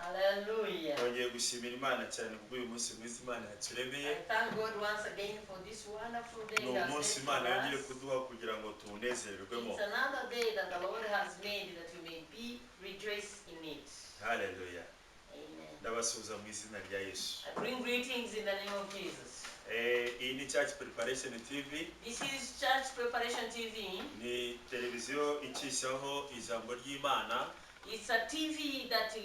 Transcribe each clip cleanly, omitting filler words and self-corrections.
Hallelujah. Twongeye gushimira Imana cyane kubw'uyu munsi mwiza Imana yaturemeye. I thank God once again for this wonderful day Ni He has umunsi made Imana for yongeye us. Kuduha kugira ngo tuwunezererwemo. It's another day that the Lord has made that we may be rejoice in it. Haleluya. Amen. Ndabasuhuza mu izina rya Yesu. I bring greetings in the name of Jesus. Eh, iyi ni Church Preparation TV. This is Church Preparation TV. Ni televiziyo icishaho ijambo ry'Imana. It's a TV that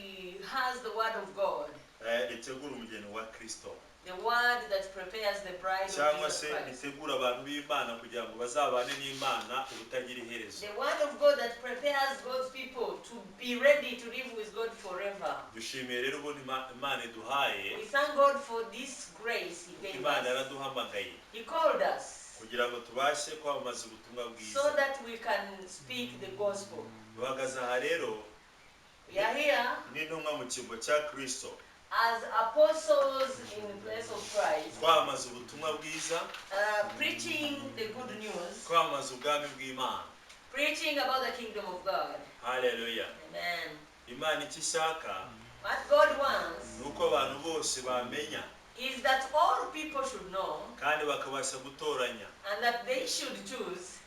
has the Word of God, eh, ritegura umugeni wa Kristo, the Word that prepares the bride of cyangwa Jesus se Christ. ritegura abantu b'Imana kugira ngo bazabane n'Imana ubutagira iherezo. The Word of God that prepares God's people to be ready to live with God forever. Dushimiye rero ubundi Imana iduhaye. We thank God for this grace He gave Imana us. Yaraduhamagaye He called us kugira ngo tubashe kwamamaza ubutumwa bwiza. So that we can speak the gospel. Duhagaze aha rero We are here n'intumwa mu cyimbo cya Kristo, as apostles in the place of Christ, kwamamaza ubutumwa bwiza, preaching the good news, kwamamaza ubwami bw'Imana. Preaching about the kingdom of God. Haleluya. Amen. Imana icyo ishaka What God wants ni uko abantu bose bamenya is that all people should know kandi bakabasha gutoranya. And that they should choose.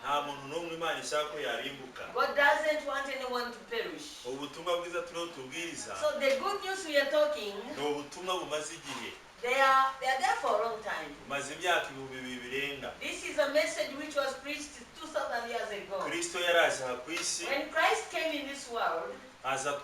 Nta muntu n'umwe Imana ishaka ko yarimbuka. God doesn't want anyone to perish. Ubutumwa bwiza turiho tubwiriza So the good news we are talking, ni ubutumwa bumaze igihe, they are there for a long time. Bumaze imyaka 2000 birenga. This is a message which was preached 2,000 years ago. Kristo yaraje aha ku isi, When Christ came in this world, aza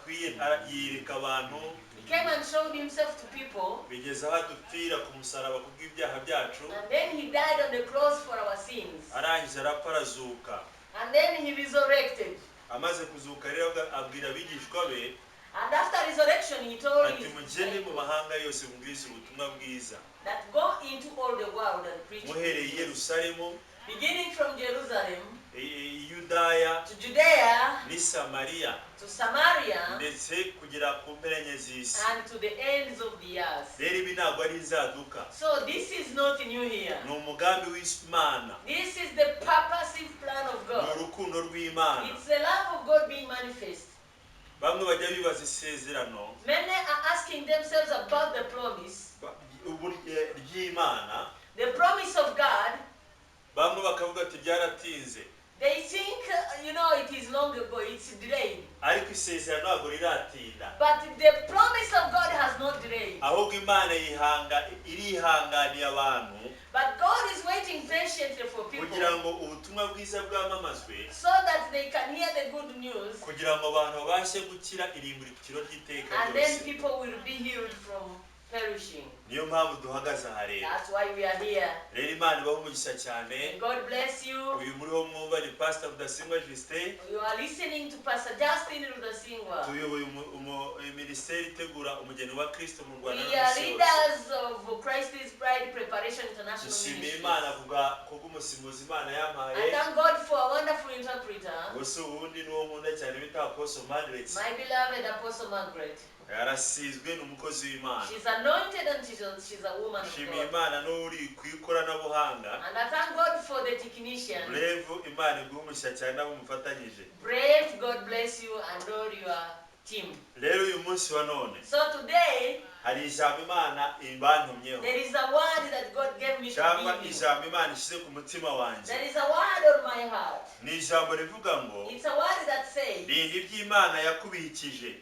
yereka abantu, he came and showed himself to people, bigeza aho adupfira ku musaraba kubw'ibyaha byacu. And then he died on the cross for our sins. Arangije arapfa, arazuka. And then he resurrected. Amaze kuzuka rero abwira abigishwa be And after resurrection, he told ati his mugende mu disciples mahanga yose mubwirize ubutumwa bwiza, that go into all the world and preach muhereye i good news. Yerusalemu, Beginning from Jerusalem i Yudaya to Judea n'i Samariya, to Samaria ndetse kugera ku mpera enye z'isi. And to the ends of the earth. Rero ibi ntabwo ari inzaduka. So this is not new here. Ni umugambi w'Imana. This is the purposive plan of Ni God. Urukundo rw'Imana. It's the love of God being manifest. Bamwe bajya bibaza isezerano Many are asking themselves about the promise. Ry'Imana. The promise of God, Bamwe bakavuga ati byaratinze. They think, it is long ago, it's delayed. Ariko isezerano ntabwo riratinda. But the promise of God has not delayed. Ahubwo Imana yihanga irihanganiye abantu But God is waiting patiently for people kugira ngo ubutumwa bwiza bwamamazwe, so that they can hear the good news kugira ngo abantu babashe gukira irimburikiro ry'iteka and then ryose. People will be healed from perishing. Niyo mpamvu duhagaze aha rero. That's why we are here. Rero Imana ibahe umugisha cyane. May God bless you. Uyu muriho mwumva ni Pastor Rudasingwa Justin. You are listening to Pastor Justin Rudasingwa. Tuyoboye minisiteri itegura umugeni wa Kristo mu Rwanda We no mu are isi yose. leaders of Christ's Bride Preparation International Dushimiye Ministries. Imana kubw'umusimuzi Imana yampaye. I thank God for a wonderful interpreter, Gusa ubundi n'uwo nkunda cyane bita Apostle Margaret. My beloved Apostle Margaret. Yarasizwe, ni umukozi w'Imana. She's anointed and she's a woman of Nshimiye God. Imana n'uri ku ikoranabuhanga. And I thank God for the technician. Brave, Imana iguhe umugisha cyane n'abo mufatanyije. Brave, God bless you and all your team. Rero uyu munsi wa none So today, hari ijambo Imana imbantumyeho, there is a word that God gave me to cyangwa give you. Ijambo Imana ishyize ku mutima wanjye. There is a word on my heart. Ni ijambo rivuga ngo It's a word that says, rinda ibyo Imana yakubikije,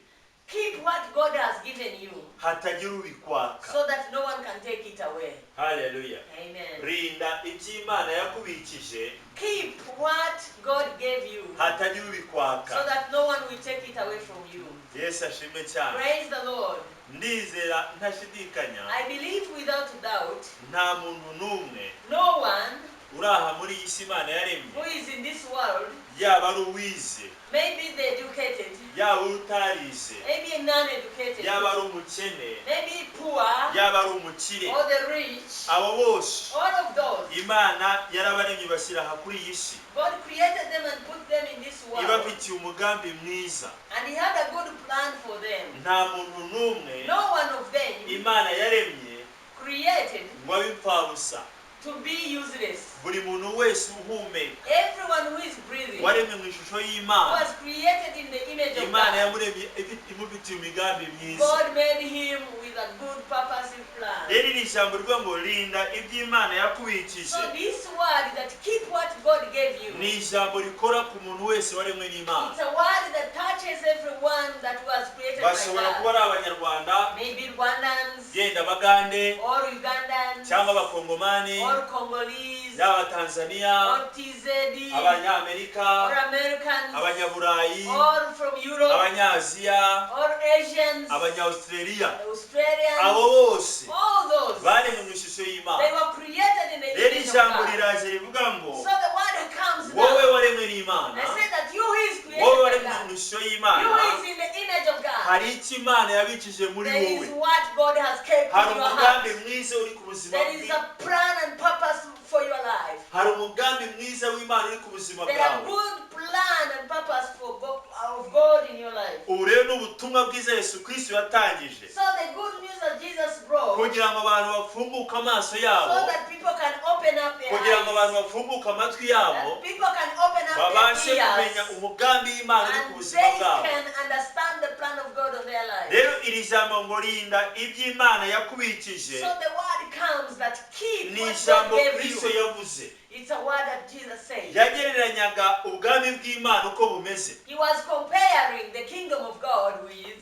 keep what God has given you hatagira ubikwaka. So that no one can take it away. Haleluya. Amen. Rinda ibyo Imana yakubikije, Keep what God gave you hatagira ubikwaka. So that no one will take it away from you. Yesu ashimwe cyane. Praise the Lord. Ndizera ntashidikanya, I believe without doubt, nta muntu n'umwe no one uri aha muri iyi si Imana yaremye, who is in this world, yaba ari uwize, maybe the educated, yaba ari utarize, maybe non-educated, yaba ari umukene, maybe poor, yaba ari umukire, or the rich, abo bose all of those, Imana yarabaremye bashyira aha kuri iyi si, God created them and put them in this world. Ibafitiye umugambi mwiza. And He had a good plan for them. Nta muntu n'umwe No one of them Imana yaremye created ngo abe imfabusa. To be useless. Buri muntu wese uhumeka, Everyone who is breathing, waremwe mu ishusho who y'Imana, was created in the image of Imana God, yamuremye imufitiye imigambi myiza. God made him with a good purposive plan. Rero iri jambo rivuga ngo rinda ibyo Imana yakubikije, So this word that keep what God gave you, ni ijambo rikora ku muntu wese waremwe n'Imana. it's a word that touches everyone that was created by Bashobora kuba God. ari Abanyarwanda, Maybe Rwandans genda Abagande or Ugandans cyangwa Abakongomani, or Congolese yaba Abatanzaniya, or TZD Abanyamerika, or Americans Abanyaburayi, or from Europe Abanyaziya, or Asians, Abanyaustraliya, Australians, abo bose all those. baremwe mu ishusho They y'Imana. were created in the Rero image of ijambo God. riraje rivuga ngo So the word comes wowe now waremwe n'Imana, and say that you who is wowe created by waremwe God, mu ishusho you y'Imana, who is in the image of God, hari icyo Imana yabikije muri there wowe. is what God has kept Hari in your umugambi heart. mwiza uri ku buzima There is a plan and purpose for your life. Hari umugambi mwiza w'Imana uri ku buzima There are bwawe. good plan and purpose for God, of God in your life. Ubu rero ni ubutumwa bwiza Yesu Kristo yatangije So the good news that Jesus brought, kugira ngo abantu bafunguke amaso yabo, so that people can open up their kugira ngo abantu eyes, bafunguke amatwi yabo, that people can open up babashe their kumenya ears, umugambi w'Imana uri ku and buzima they bwabo. can understand the plan of God on their life. Rero iri jambo ngo rinda ibyo Imana yakubikije, So the word comes that keep ni what God ijambo gave Kristo you. yavuze. It's a word that Jesus said. Yagereranyaga ubwami bw'Imana uko bumeze. He was comparing the kingdom of God with.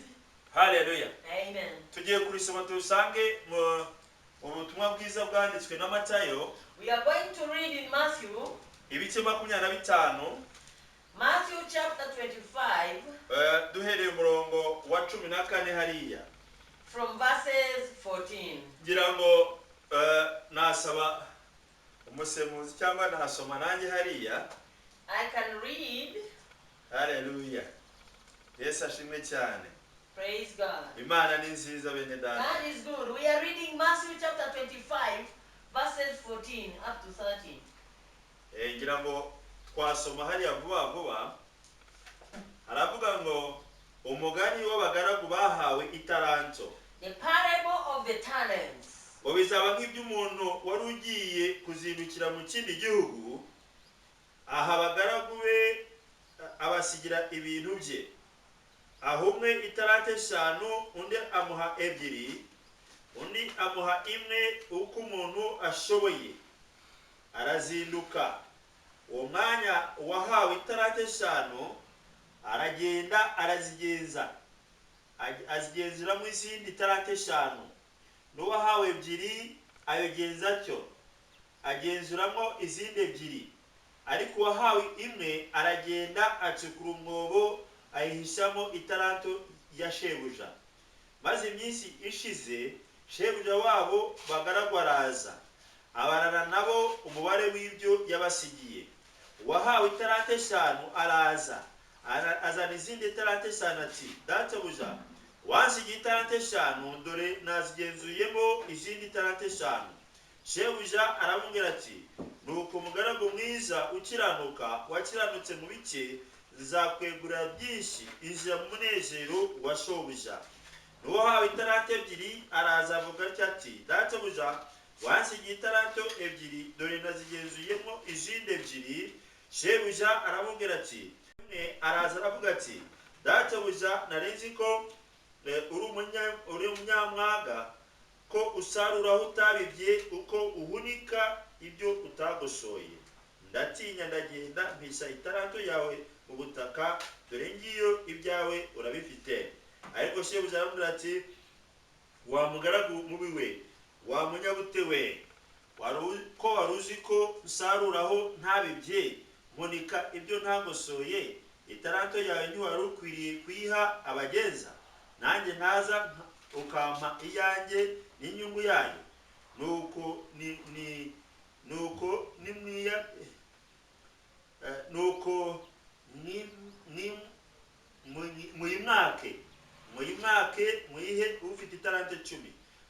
Haleluya. Amen. Tugiye kurisoma turusange mu mu butumwa bwiza bwanditswe na Matayo, We are going to read in Matthew, ibice 25, Matthew chapter 25, duhereye umurongo wa 14 hariya. From verses 14. Ngira ngo nasaba umusemuzi cyangwa nasoma nanjye hariya. I can read. Haleluya, Yesu ashimwe cyane. Praise God. Imana ni nziza, bene data. God is good. We are reading Matthew chapter 25, verses 14 up to 30. Ngira ngo twasoma hariya vuba vuba. Haravuga ngo umugani w'abagaragu bahawe itaranto. The parable of the talents. Ngo bizaba nk'iby'umuntu wari ugiye kuzindukira mu kindi gihugu, aha abagaragu be abasigira ibintu bye, aho umwe itaranto 5, undi amuha 2, undi amuha 1, uko umuntu ashoboye, arazinduka. Uwo mwanya uwahawe itaranto 5 aragenda arazigenza, azigenzeramo izindi taranto 5. N'uwahawe 2 abigenza atyo, agenzuramo izindi 2. Ariko uwahawe 1 aragenda acukura umwobo, ayihishamo itaranto ya shebuja. Maze iminsi ishize, shebuja wabo bagaragu araza, abarana nabo umubare w'ibyo yabasigiye. Uwahawe itaranto 5 araza, azana izindi taranto 5, ati: "Databuja, wansigiye itaranto 5, dore nazigenzuyemo izindi taranto 5." Shebuja aramubwira ati: "Nuko umugaragu mwiza ukiranuka, wakiranutse mu bike, nzakwegurira byinshi, injira mu munezero wa shobuja." N'uwahawe itaranto 2 araza avuga atya ati: "Databuja, wansigiye itaranto 2, dore nazigenzuyemo izindi 2." Shebuja aramubwira ati, umwe araza aravuga ati: "Databuja, nari nzi ko uri umunyamwaga, ko usarura aho utabibye, uko uhunika ibyo utagosoye. Ndatinya, ndagenda mpisha itaranto yawe mu butaka. Dore ngiyo, ibyawe urabifite." Ariko shebuja aramubwira ati: "Wa mugaragu mubi we, wa munyabute we, ko wari uzi ko nsaruraho ntabibye, mpunika ibyo ntagosoye, itaranto yawe ntiwari ukwiriye kuyiha abagenza, nanjye ntaza ukampa iyanjye n'inyungu yayo? Nuko ni ni nuko nimwiya nuko ni muyimwake, muyihe ufite itaranto 10,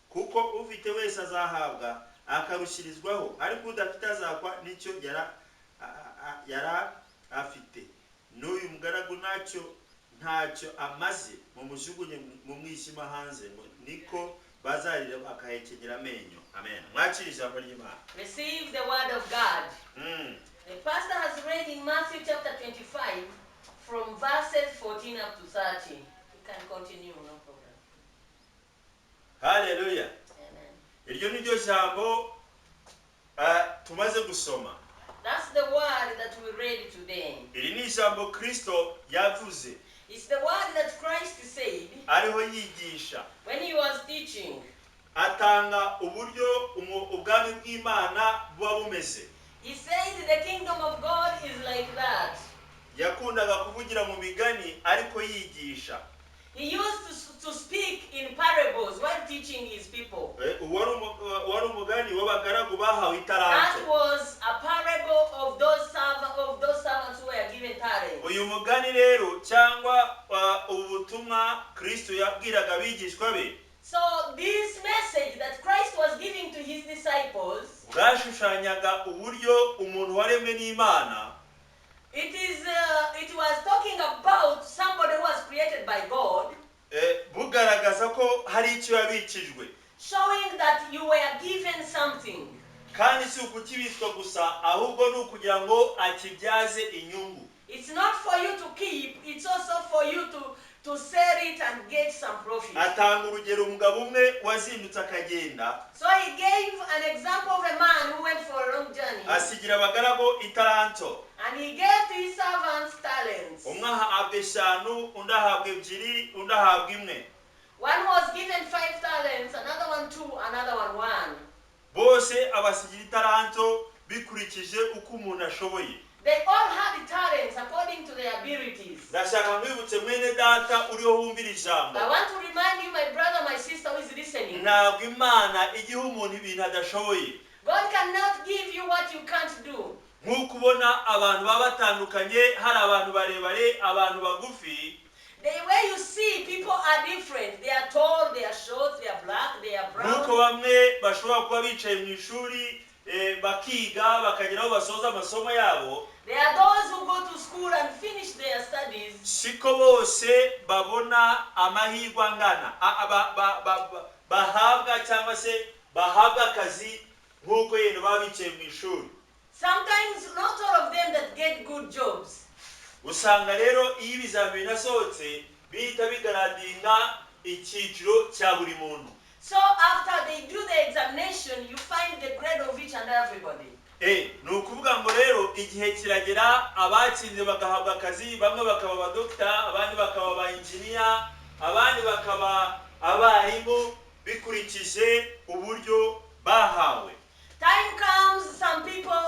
kuko ufite wese azahabwa akarushirizwaho, ariko udafite azakwa n'icyo yara afite. N'uyu mugaragu ntacyo amaze, mumujugunye mu mwijima hanze." Ngo niko Bazarira bakahekenyera amenyo. Amen. Mwakire ijambo ry'Imana. Receive the word of God. The pastor has read in Matthew chapter 25 from verses 14 up to 30. You can continue, no problem. Haleluya. Amen. Iryo ni ryo jambo tumaze gusoma. That's the word that we read today. Iri ni ijambo Kristo yavuze It's the word that Christ said ariho yigisha, when he was teaching. Atanga uburyo ubwami bw'Imana buba bumeze. He said the kingdom of God is like that. Yakundaga kuvugira mu migani ariko yigisha. He used to speak in parables while teaching his people. Wari umugani w'abagaragu bahawe That itaranto. Was a parable of those servants who were given talents. Uyu mugani rero cyangwa ubu butumwa Kristo yabwiraga abigishwa be So this message that Christ was giving to his disciples, bwashushanyaga uburyo umuntu waremwe n'Imana it was talking about somebody who was created by God, bugaragaza ko hari icyo yabikijwe, showing that you were given something. Kandi si ukukibitswa gusa, ahubwo ni ukugira ngo akibyaze inyungu. It's not for you to keep, it's also for you to sell it and get some profit. Atanga urugero, umugabo umwe wazindutse akagenda, So he gave an example of a man who went for a long journey. Asigira abagaragu itaranto. And he gave to his servants talents. Umwe ahabwa eshanu, undi ahabwa ebyiri, undi ahabwa imwe. One was given five talents, another one two, another one one. Bose abasigira itaranto bikurikije uko umuntu ashoboye. They all had talents according to their abilities. Ndashaka nkwibutse, mwene data uriho wumvira ijambo, I want to remind you, my brother, my sister who is listening, ntabwo Imana igiha umuntu ibintu adashoboye. God cannot give you what you can't do. Nk'uko ubona abantu baba batandukanye, hari abantu barebare, abantu bagufi, The way you see people are different. They are tall, they are short, they are black, they are nk'uko brown. bamwe bashobora kuba bicaye mu ishuri bakiga bakagera aho basoza amasomo yabo, There are those who go to school and finish their studies. Siko bose babona amahirwe angana, bahabwa cyangwa se bahabwa akazi nk'uko yenda baba bicaye mu ishuri. Sometimes not all of them that get good jobs. Usanga rero iyo ibizamini binasohotse bihita bigaradinga icyiciro cya buri muntu. So after they do the examination, you find the grade of each and everybody. Ni ukuvuga ngo rero igihe kiragera abatsinze bagahabwa akazi, bamwe bakaba abadogita, abandi bakaba aba injiniya, abandi bakaba abarimu, bikurikije uburyo bahawe. Time comes, some people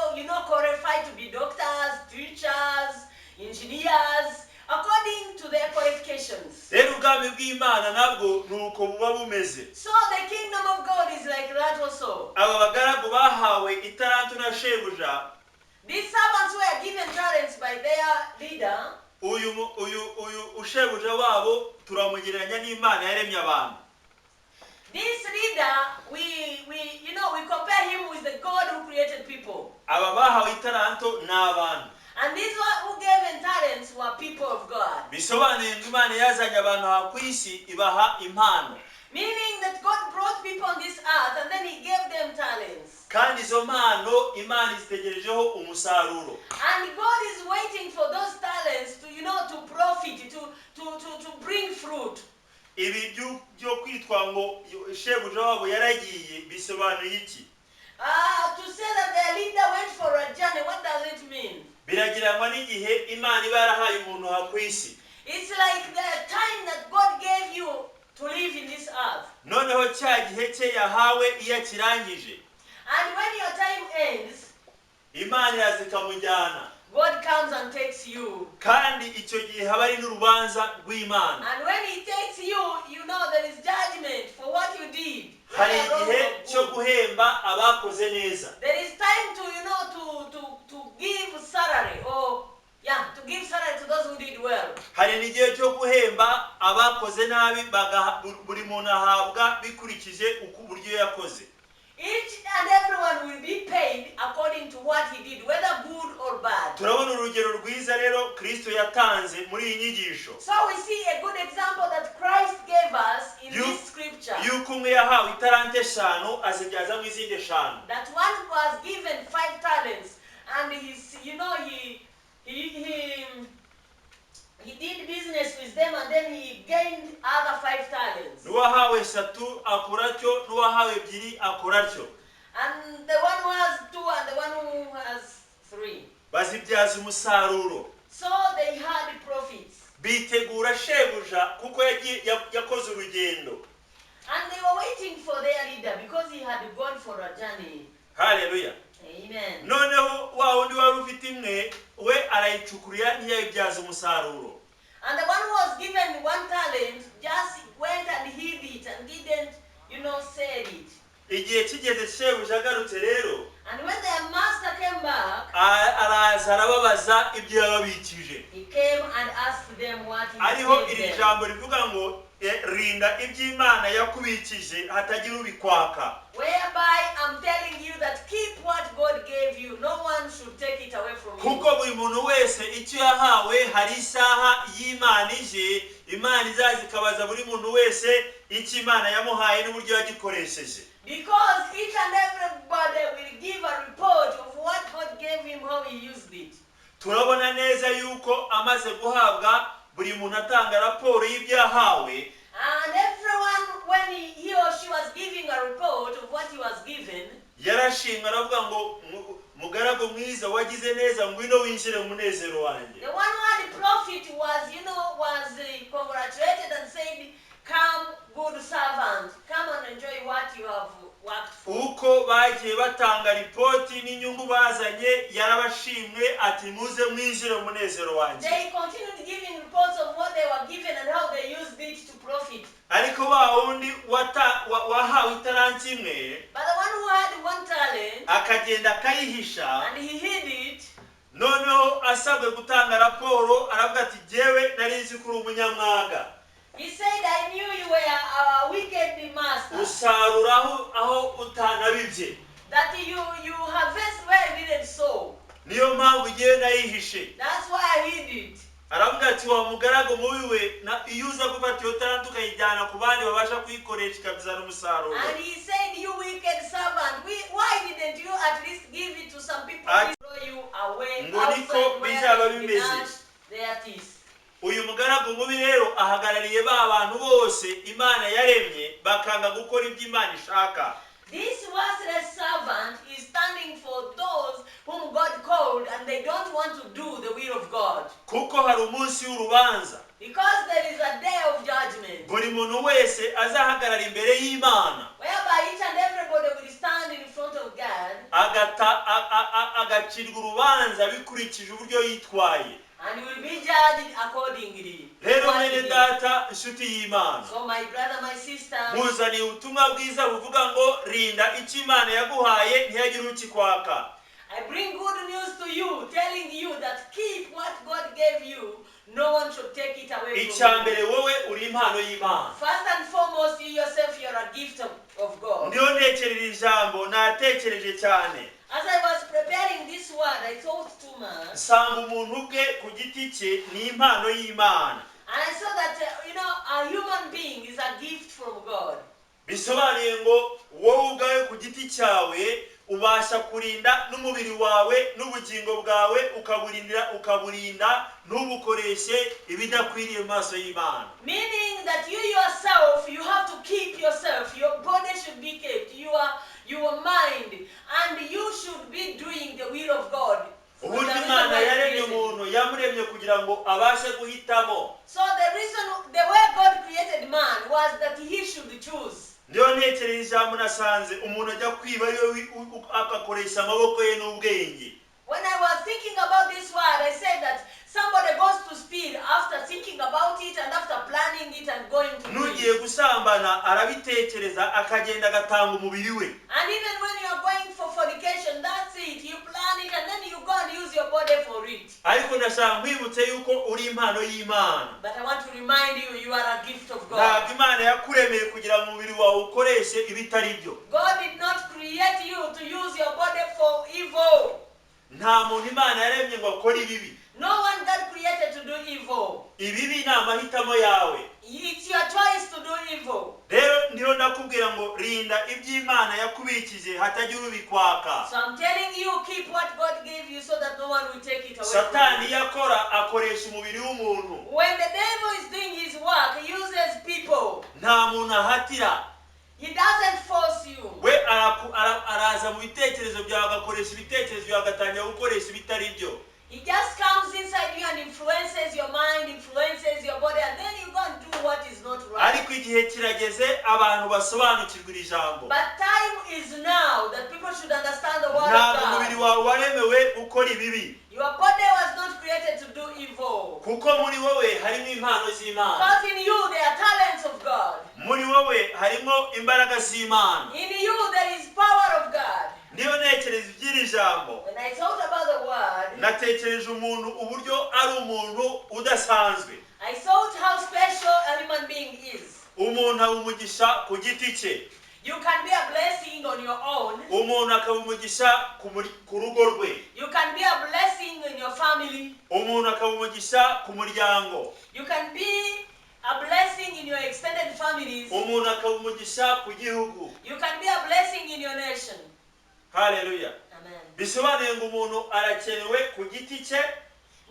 qualify to be doctors, teachers, engineers, according to their qualifications. Rero ubwami bw'Imana nabwo ni uko buba bumeze. So the kingdom of God is like that also. Aba bagaragu bahawe itaranto na shebuja, These servants were given talents by their leader. Uyu shebuja wabo turamugereranya n'Imana yaremye abantu. This leader, we you know, we compare him with the God who created people. Aba bahawe itaranto ni abantu. And these one who gave him talents were people of God. Bisobanuye ngo Imana yazanye abantu aha ku isi ibaha impano. Meaning that God brought people on this earth and then he gave them talents. Kandi izo mpano Imana izitegerejeho umusaruro. And God is waiting for those talents to profit, to bring fruit. Ibi byo kwitwa ngo shebuja wabo yaragiye bisobanuye iki? To say that their leader went for a journey, what does it mean? Biragereranywa n'igihe Imana iba yarahaye umuntu aha ku isi. It's like the time that God gave you to live in this earth. Noneho cya gihe cye yahawe iyo akirangije, And when your time ends, Imana iraza ikamujyana. God comes and takes you. Kandi icyo gihe haba ari n'urubanza rw'Imana. And when He takes you, you know there is judgment for what you did. Hari Whether wrong igihe or cyo good. Guhemba abakoze neza. There is time to give salary or, yeah, to give salary to those who did well. Hari n'igihe cyo guhemba abakoze nabi, buri muntu ahabwa bikurikije uko uburyo yakoze. Each and everyone will be paid according to what he did, whether good or bad. Turabona urugero rwiza rero Kristo yatanze muri iyi nyigisho, So we see a good example that Christ gave us in You- this scripture. Yuko Yuko umwe yahawe italanto eshanu azibyazamo izindi eshanu. That one was given five talents, and he's, you know, he did business with them, and then he gained other five talents. N'uwahawe eshatu akora atyo, n'uwahawe ebyiri akora atyo. And the one who has two and the one who has three. Bazibyaza umusaruro. So they had profits. Bitegura shebuja kuko yagiye yakoze urugendo. And they were waiting for their leader because he had gone for a journey. Haleluya. Amen. Noneho wa wundi wari ufite imwe we arayicukurira ntiyayibyaza umusaruro. And the one who was given one talent just went and hid it and didn't sell it. Igihe kigeze shebuja agarutse rero, And when their master came back, araza arababaza ibyo yababikije. He came and asked them what he Ariho gave iri them. jambo rivuga ngo rinda iby'Imana yakubikije hatagira ubikwaka. Whereby I'm telling you that keep what God gave you. No one should take it away from you. Kuko buri muntu wese icyo yahawe, hari isaha y'Imana ije, Imana izaza ikabaza buri muntu wese icyo Imana yamuhaye n'uburyo yagikoresheje. Because each and everybody will give a report of what God gave him, how he used it. Turabona neza yuko amaze guhabwa, buri muntu atanga raporo y'ibyo yahawe. And everyone, when he or she was giving a report of what he was given, yarashimwe aravuga ngo "Mugaragu mwiza, wagize neza, ngwino winjire mu munezero wanjye." The one who had profit was congratulated and said, "Come, good servant, come and enjoy what you have worked for." Uko bagiye batanga ripoti n'inyungu bazanye, yarabashimwe ati muze mwinjire mu munezero wanjye. They continued giving reports of what they were given and how they used it to profit. Ariko wa wundi wahawe italanti imwe, But the one who had one talent akagenda akayihisha, and he hid it, noneho asabwe gutanga raporo aravuga ati jyewe nari nzi ko uri umunyamwaga. He said, "I knew you were a wicked master, Usarura aho utanabibye. That you harvest where you didn't sow. Niyo mpamvu jyewe nayihishe. That's why I hid it." Aravuga ati wa mugaragu mubi we, iyo uza gufata iyo talanto ukayijyana ku bandi babasha kuyikoresha ikabyara umusaruro. And he said, "You wicked servant, why didn't you at least give it to some people who throw you away Ngo niko outside where bizaba they bimeze. gnash their teeth?" Uyu mugaragu mubi rero ahagarariye ba bantu bose Imana yaremye bakanga gukora ibyo Imana ishaka. This worthless servant is standing for those whom God called and they don't want to do the will of God. Kuko hari umunsi w'urubanza. Because there is a day of judgment buri muntu wese azahagarara imbere y'Imana, whereby each and everybody will stand in front of God agacirwa urubanza bikurikije uburyo yitwaye. And will be judged accordingly. Rero What mwene he did. data, inshuti y'Imana, So my brother, my sister, nkuzaniye ubutumwa bwiza buvuga ngo rinda icyo Imana yaguhaye ntihagire ukikwaka. I bring good news to you, telling you that keep what God gave you. No one should take it away Icya from mbere you. wowe uri impano y'Imana. First and foremost, you yourself, you're a gift of God. Ndiho ntekerera ijambo, natekereje cyane. As I was preparing this word, I thought too much. Nsanga umuntu ubwe ku giti cye ni impano y'Imana. And I saw that a human being is a gift from God. Bisobanuye ngo wowe ubwawe ku giti cyawe ubasha kurinda n'umubiri wawe n'ubugingo bwawe, ukaburindira ukaburinda ntubukoreshe ibidakwiriye mu maso y'Imana. Meaning that you yourself, you have to keep yourself. Your body should be kept, your mind, and you should be doing the will of God. Uburyo Imana yaremye umuntu, yamuremye kugira ngo abashe guhitamo. So the reason, the way God created man was that he should choose. Niyo ntekereza ijambo, nasanze umuntu ajya kwiba ariwe agakoresha amaboko ye n'ubwenge. When I was thinking about this word, I said that somebody goes to steal after thinking about it and after planning it and going to do N'ugiye it. Gusambana arabitekereza akagenda agatanga umubiri we. And even when you are going for fornication, that's it. You plan it and then you go and use your body for it. Ariko ndashaka nkwibutse yuko uri impano y'Imana. But I want to remind you, you are a gift of God. Ntabwo Imana yakuremeye kugira ngo umubiri wawe ukoreshe ibitari byo. God did not create you to use your body for evil. Nta muntu Imana yaremye ngo akore ibibi. No one God created to do evil. Ibibi ni amahitamo yawe. It's your choice to do evil. Rero Ndiho ndakubwira ngo rinda iby'Imana yakubikije hatagira ubikwaka. So I'm telling you, keep what God gave you so that no one will take it away from Satani you. iyo akora akoresha umubiri w'umuntu. When the devil is doing his work, he uses people. Nta muntu ahatira. He doesn't force you. We araza mu bitekerezo byawe agakoresha ibitekerezo byawe agatangira gukoresha ibitari byo. He just comes inside you and influences your mind, influences your body, and then you go and do what is not right. Ariko igihe kirageze abantu basobanukirwa iri jambo. But time is now that people should understand the word Ntabwo of umubiri God. wawe waremewe gukora ibibi. Your body was not created to do evil. Kuko muri wowe harimo impano z'Imana. Because in you there are talents of God. Muri wowe harimo imbaraga z'Imana. In you there is power of God. Niyo ntekereza iby'iri jambo, When I thought about the word, natekereje umuntu uburyo ari umuntu udasanzwe. I thought how special a human being is. Umuntu aba umugisha ku giti cye. You can be a blessing on your own. Umuntu akaba umugisha ku rugo rwe. You can be a blessing in your family. Umuntu akaba umugisha ku muryango. You can be a blessing in your extended families. Umuntu akaba umugisha ku gihugu. You can be a blessing in your nation. Haleluya. Amen. Bisobanuye ngo umuntu arakenewe ku giti cye.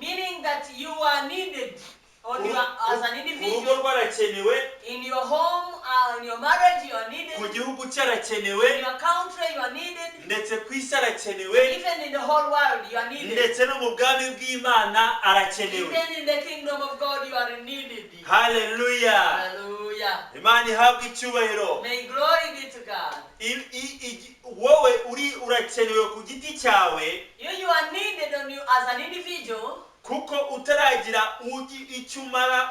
Meaning that you are needed on your, as an Ku rugo individual. rwe arakenewe. In your home, in your marriage, you are needed. Ku gihugu cye arakenewe. In your country, you are needed. Ndetse ku isi arakenewe. Even in the whole world, you are needed. Ndetse no mu bwami bw'Imana arakenewe. Even in the kingdom of God, you are needed. Haleluya. Hallelujah. Imana ihabwe icyubahiro. May glory be to God. Wowe uri urakenewe ku giti cyawe. You are needed on you as an individual. Kuko utaragira icyo umara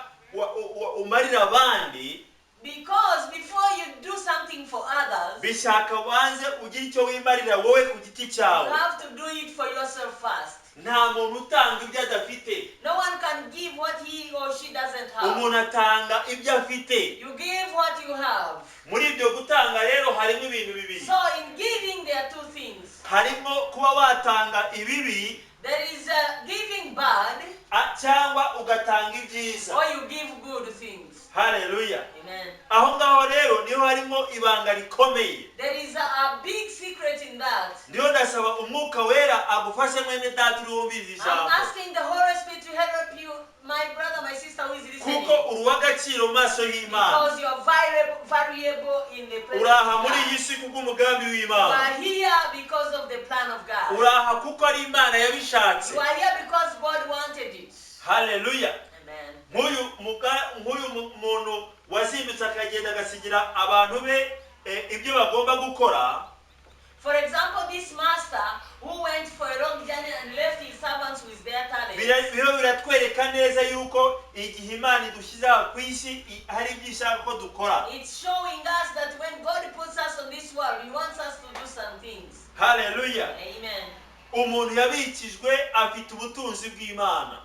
umarira abandi, Because before you do something for others, bishaka wanze ugire icyo wimarira wowe ku giti you cyawe. have to do it for yourself first. Nta muntu utanga ibyo adafite. No one can give what he or she doesn't have. Umuntu atanga ibyo afite. You give what you have. Muri ibyo gutanga rero harimo ibintu bibiri. So in giving, there are two things. Harimo kuba watanga ibibi, There is giving bad, cyangwa ugatanga ibyiza. or you give good things. Haleluya. Amen. Aho ngaho rero niho harimo ibanga rikomeye. There is a big secret in that. Niyo ndasaba Umwuka Wera agufashe mwene data uri wumvise I'm ijambo, asking the Holy Spirit to help you, my brother, my sister who is listening. kuko uri uw'agaciro mu maso y'Imana. Because you are valuable in the presence Uraha of muri God. iyi si kubw'umugambi You w'Imana. are here because of the plan of God. Uraha kuko ari Imana yabishatse. You are here because God wanted it. Haleluya. Amen. Nk'uyu muntu wazindutse akagenda agasigira abantu be ibyo bagomba gukora. For example, this master who went for a long journey and left his servants with their talents. Biriho biratwereka neza yuko igihe Imana idushyize aha ku isi hari ibyo ishaka ko dukora. It's showing us that when God puts us on this world, He wants us to do some things. Haleluya. Amen. Umuntu yabikijwe afite ubutunzi bw'Imana.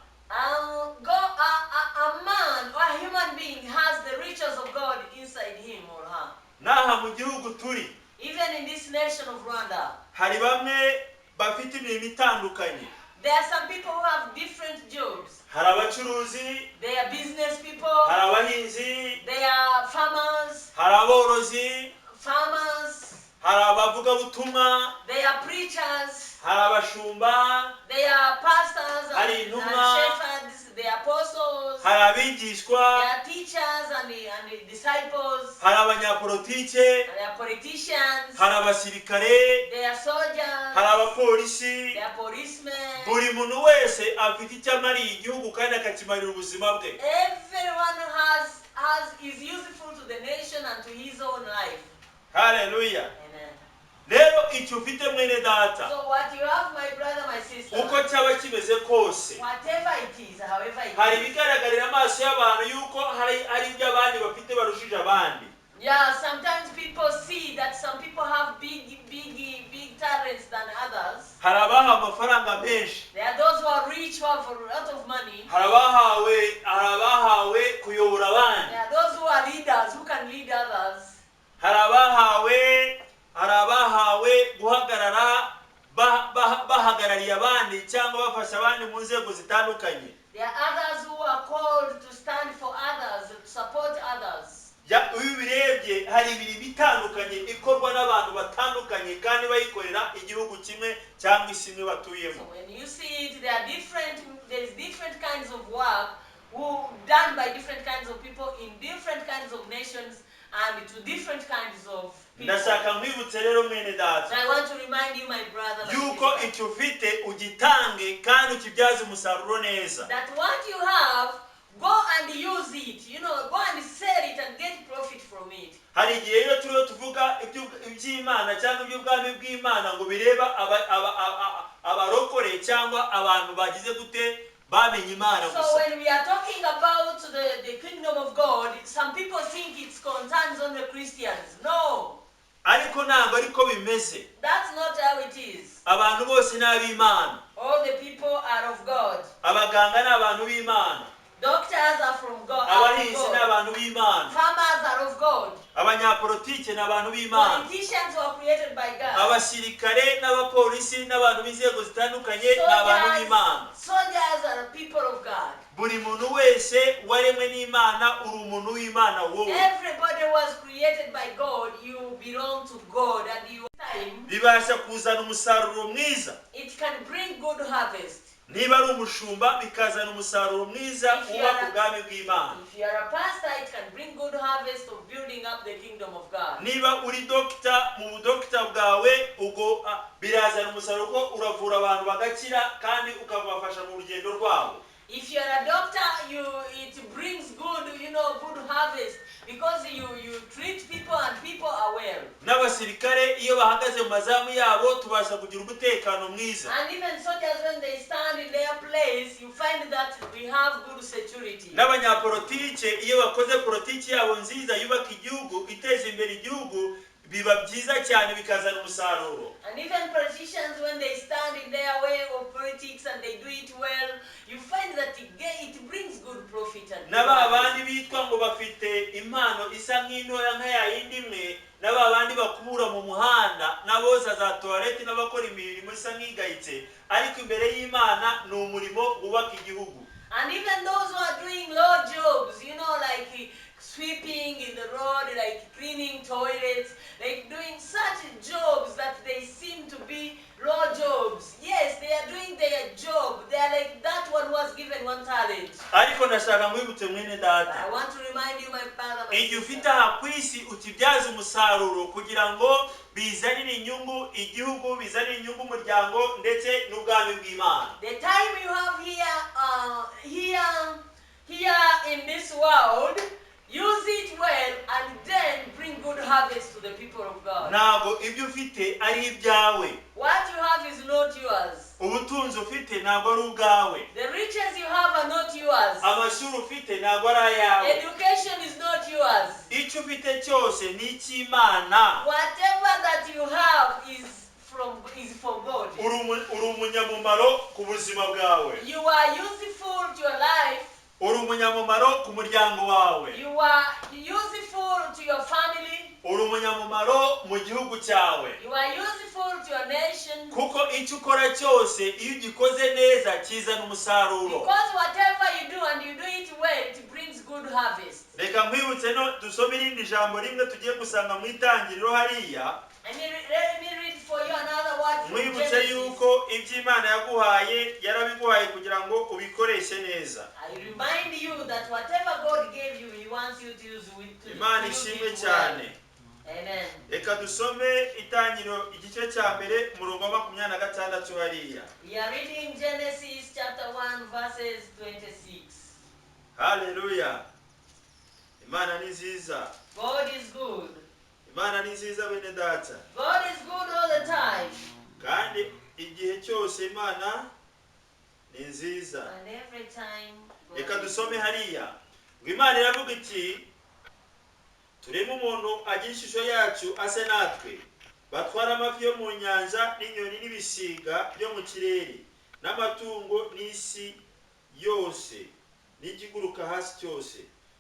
Go, a man or a human being has the riches of God inside him or her. N'aha mu gihugu turi, Even in this nation of Rwanda, hari bamwe bafite imirimo itandukanye. there are some people who have different jobs. Hari abacuruzi, They are business people, hari abahinzi, they are farmers, hari aborozi, farmers, hari abavugabutumwa, they are preachers, hari abashumba, they are pastors hari and intumwa, shepherds, they are apostles, hari abigishwa, they are teachers and the disciples, hari abanyapolitike, they are politicians, hari abasirikare, they are soldiers, hari abapolisi. they are policemen. Buri muntu wese afite icyo amariye igihugu kandi akakimarira ubuzima bwe. Everyone has is useful to the nation and to his own life. Haleluya. Amen. Rero icyo ufite mwene data, So what you have, my brother, my sister, uko cyaba kimeze kose, whatever it is, however it hari is. ibigaragarira amaso y'abantu yuko hari ibyo abandi bafite barushije abandi. Yeah, sometimes people see that some people have big, big, big talents than others. Hari abahawe amafaranga menshi. There are those who are rich who have a lot of money. Hari abahawe kuyobora abandi. There are those who are leaders who can lead others. Hari abahawe guhagarara bahagarariye abandi cyangwa bafasha abandi mu nzego zitandukanye. There are others who are called to stand for others, to support others. Ya- iyo ubirebye hari imirimo itandukanye ikorwa n'abantu batandukanye kandi bayikorera igihugu kimwe cyangwa isi imwe So batuyemo. When you see it, there's different kinds of work who done by different kinds of people in different kinds of nations and to different kinds of people. Ndashaka nkwibutse rero mwene data So I want to remind you, my brother, my yuko sister, icyo ufite ugitange kandi ukibyaze umusaruro neza. That what you have, go and use it. Go and sell it and get profit from it. Hari igihe iyo turiho tuvuga iby'imana cyangwa iby'ubwami bw'imana ngo bireba abarokore cyangwa abantu bagize gute bamenye imana So gusa. When we are talking about the kingdom of God, some people think it concerns only Christians. No, Ariko ntabwo ariko bimeze. That's not how it is. Abantu bose ni ab'imana. All the people are of God. Abaganga ni abantu b'imana. Doctors are from God. Are of Abahinzi ni God. Abantu b'imana. Farmers are of God. Abanyapolitike ni abantu b'imana. Politicians were created by God. Abasirikare n'abapolisi n'abantu b'inzego zitandukanye ni abantu b'imana. Soldiers are people of God. Buri muntu wese waremwe n'imana uri umuntu w'imana wowe. Everybody was created by God. You belong to God, and you time Bibasha kuzana umusaruro mwiza. It can bring good harvest. Niba ari umushumba bikazana umusaruro mwiza wubaka ubwami bw'imana. If you are a pastor, it can bring good harvest of building up the kingdom of God. Niba uri dogita mu budogita bwawe ubwo ah, birazana umusaruro ko uravura abantu bagakira kandi ukabafasha mu rugendo rwabo. If you are a doctor, you it brings good harvest because you treat people and people are well. N'abasirikare iyo bahagaze mu mazamu yabo tubasha kugira umutekano mwiza. And even soldiers, when they stand in their place, you find that we have good security. N'abanyapolitike iyo bakoze politiki yabo nziza yubaka igihugu iteza imbere igihugu biba byiza cyane bikazana umusaruro. And even politicians, when they stand in their way of politics and they do it well, you find that it brings good profit and Na good ba harvest. Bandi bitwa ngo bafite impano isa nk'intoya nka ya yindi imwe na ba bandi bakubura mu muhanda n'aboza za toilette n'abakora imirimo isa nk'igayitse ariko imbere y'imana ni umurimo wubaka igihugu. And even those who are doing low jobs, like sweeping in the road, like cleaning toilets, like doing such jobs that they seem to be low jobs. Yes, they are doing their job. They are like that one who was given one talent. Ariko ndashaka nkwibutse mwene data I want to remind you, my brother, my igihe ufite sister, aha ku isi ukibyaza umusaruro kugira ngo bizanire inyungu igihugu bizanire inyungu umuryango ndetse n'ubwami bw'imana. The time you have here in this world, use it well and then bring good harvest to the people of God. Ntabwo ibyo ufite ari ibyawe. What you have is not yours. Ubutunzi ufite ntabwo ari ubwawe. The riches you have are not yours. Amashuri ufite ntabwo ari ayawe. Education is not yours. Icyo ufite cyose ni icy'imana. Whatever that you have is for God. Uri umunyamumaro ku buzima bwawe. You are useful to your life. Uri umunyamumaro ku muryango wawe. You are useful to your family. Uri umunyamumaro mu gihugu cyawe. You are useful to your nation. Kuko icyo ukora cyose iyo ugikoze neza kizana umusaruro. Because whatever you do and you do it well, it brings good harvest. Reka nkwibutse no dusome irindi jambo rimwe tugiye gusanga mu itangiriro hariya. Let me read for you another word from Nkwibutse Genesis. Yuko ibyo imana yaguhaye yarabiguhaye kugira ngo ubikoreshe neza. I remind you that whatever God gave you, He wants you to use with to Imana use ishimwe it well. Cyane. Amen. Reka dusome itangiriro igice cya mbere umurongo wa 26 hariya. We are reading Genesis chapter 1, verses 26. Haleluya, imana ni nziza. God is good. Imana ni nziza bene data. God is good all the time. Kandi igihe cyose imana ni nziza. And every time. God Reka is dusome good. Hariya ngo imana iravuga iti tureme umuntu agira ishusho yacu ase natwe batwara amafi yo mu nyanja n'inyoni n'ibisiga byo mu kirere n'amatungo n'isi yose n'ikiguruka hasi cyose.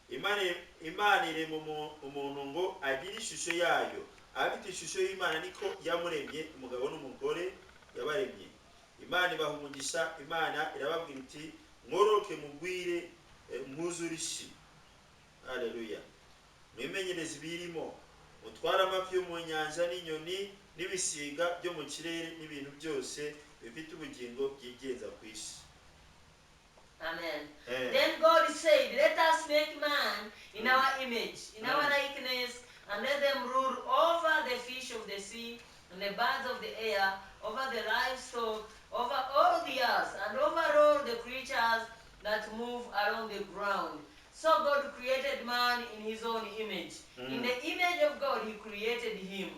Imana imana irema umuntu ngo agire ishusho yayo afite ishusho y'imana niko yamuremye umugabo n'umugore yabaremye imana ibaha umugisha imana irababwira iti mwororoke mugwire eh, mwuzure isi. Haleluya. Mwimenyereze ibiyirimo, mutware amafi yo mu nyanja n'inyoni n'ibisiga byo mu kirere n'ibintu byose bifite ubugingo byigenza ku isi. Amen. Eh. Then God said, "Let us make man in our image, in our likeness, and let them rule over the fish of the sea, and the birds of the air, over the livestock, over all the earth, and over all the creatures that move along the ground." So God created man in his own image. In the image of God, he created him.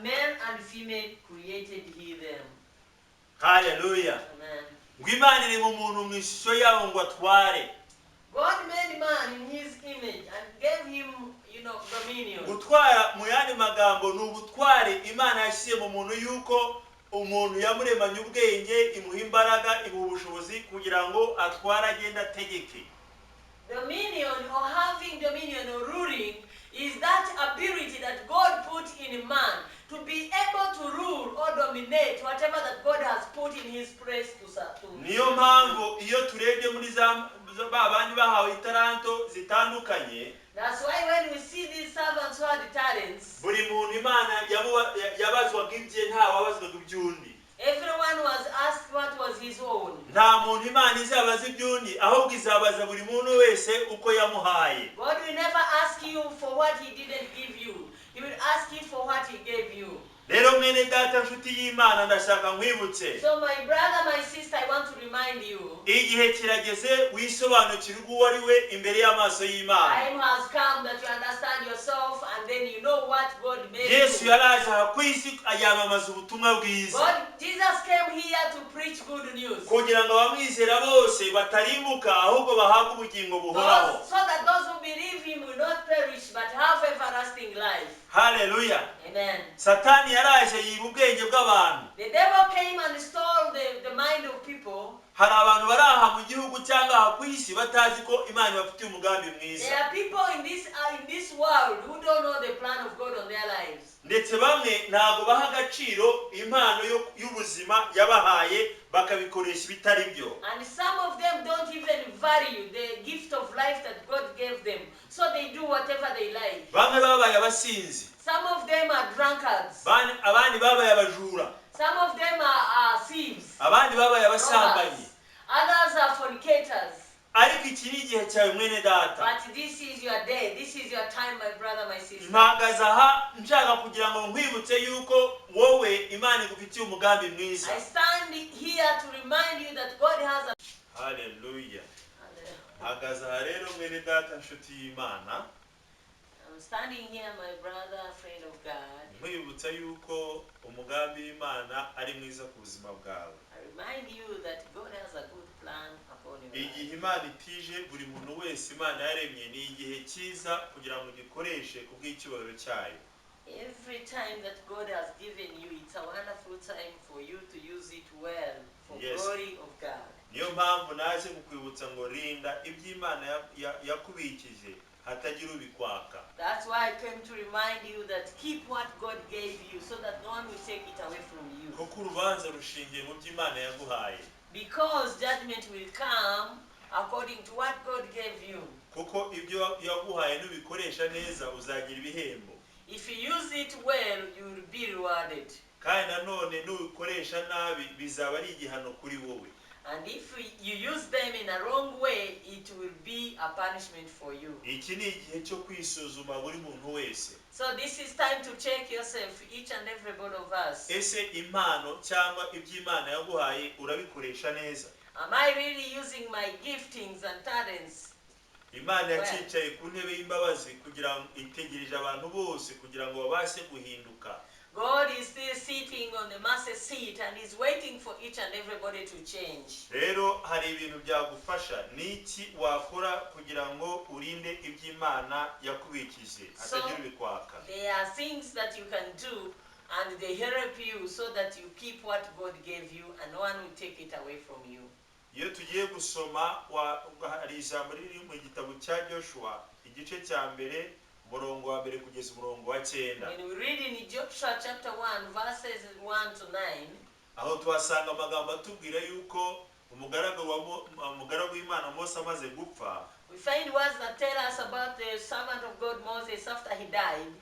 Male and female created he them. Haleluya. Amen. Ngo Imana irema umuntu mu ishusho yabo ngo atware. God made man in his image and gave him dominion. Gutwara mu yandi magambo ni ubutware Imana yashyize mu muntu yuko umuntu yamuremanye ubwenge imuha imbaraga imuha ubushobozi kugira ngo atware agende ategeke. Dominion or having dominion or ruling is that ability that God put in man to be able to rule or dominate whatever that God has put in his place to Niyo mpamvu iyo turebye muri za ba bandi bahawe itaranto zitandukanye, That's why when we see these servants who had talents, buri muntu Imana yabazwaga ibye nta wabazwaga iby'undi. Everyone was asked what was his own. Nta muntu Imana izabaza iby'undi ahubwo izabaza buri muntu wese uko yamuhaye. God will never ask you for what he didn't give you. He will ask you for what he gave you. Rero mwene data nshuti y'Imana ndashaka nkwibutse, So my brother, my sister, I want to remind you, igihe kirageze wisobanukirwe uwo ari we imbere y'amaso y'Imana. time has come that you understand yourself and then you know what God made Yesu you. yaraje aha ku isi yamamaza ubutumwa bwiza God, Jesus came here to preach good news. Kugira ngo abamwizera bose batarimbuka ahubwo bahabwe ubugingo buhoraho. So that those who believe him will not perish but have everlasting life. Haleluya. Amen. Satani yaraje yiba ubwenge bw'abantu. The devil came and stole the mind of people. Hari abantu bari aha mu gihugu cyangwa aha ku isi batazi ko Imana ibafitiye umugambi mwiza. There are people in this world who don't know the plan of God on their lives. Ndetse bamwe ntabwo baha agaciro impano y'ubuzima yabahaye bakabikoresha ibitari byo. And some of them don't even value the gift of life that God gave them. So they do whatever they like. Bamwe babaye abasinzi. Some of them are drunkards. Abandi babaye abajura. Some of them are thieves. Abandi babaye abasambanyi. Robbers. Others are fornicators. Ariko iki ni igihe cyawe mwene data. But this is your day. This is your time, my brother, my sister. Mpagaze aha nshaka kugira ngo nkwibutse yuko wowe Imana igufitiye umugambi mwiza. I stand here to remind you that God has a. Haleluya. Mpagaze aha rero mwene data nshuti y'Imana I'm standing here, my brother, friend of God. nkwibutsa yuko umugambi w'Imana ari mwiza ku buzima bwawe. I remind you that God has a good plan upon your life. Igihe Imana itije buri muntu wese Imana yaremye ni igihe cyiza kugira ngo ugikoreshe ku bw'icyubahiro cyayo. Every time that God has given you, it's a wonderful time for you to use it well for glory of God. Niyo mpamvu naje kukwibutsa ngo rinda iby'Imana yakubikije hatagira ubikwaka. That's why I came to remind you that keep what God gave you so that no one will take it away from you. Kuko urubanza rushingiye mu by'Imana yaguhaye. Because judgment will come according to what God gave you. Kuko ibyo yaguhaye nubikoresha neza uzagira ibihembo. If you use it well, you will be rewarded. Kandi nanone nubikoresha nabi bizaba ari igihano kuri wowe. And if you use them in a wrong way, it will be a punishment for you. Iki ni igihe cyo kwisuzuma buri muntu wese. So this is time to check yourself, each and every one of us. Ese impano cyangwa iby'Imana yaguhaye urabikoresha neza? Am I really using my giftings and talents? Imana yacicaye ku ntebe y'imbabazi kugira ngo itegereje abantu bose kugira ngo babashe guhinduka. God is still sitting on the mercy seat and is waiting for each and everybody to change. Rero hari ibintu byagufasha niki wakora kugira ngo urinde iby'Imana yakubikije hatagira ubikwaka. There are things that you can do and they help you so that you keep what God gave you and no one will take it away from you. Iyo tugiye gusoma hari ijambo riri mu gitabo cya Joshua igice cya mbere umurongo wa mbere kugeza umurongo wa cyenda. When we read in Joshua chapter 1, verses 1 to 9, Aho tuhasanga amagambo atubwira yuko umugaragu w'Imana Mose amaze gupfa, We find words that tell us about the servant of God Moses after he died.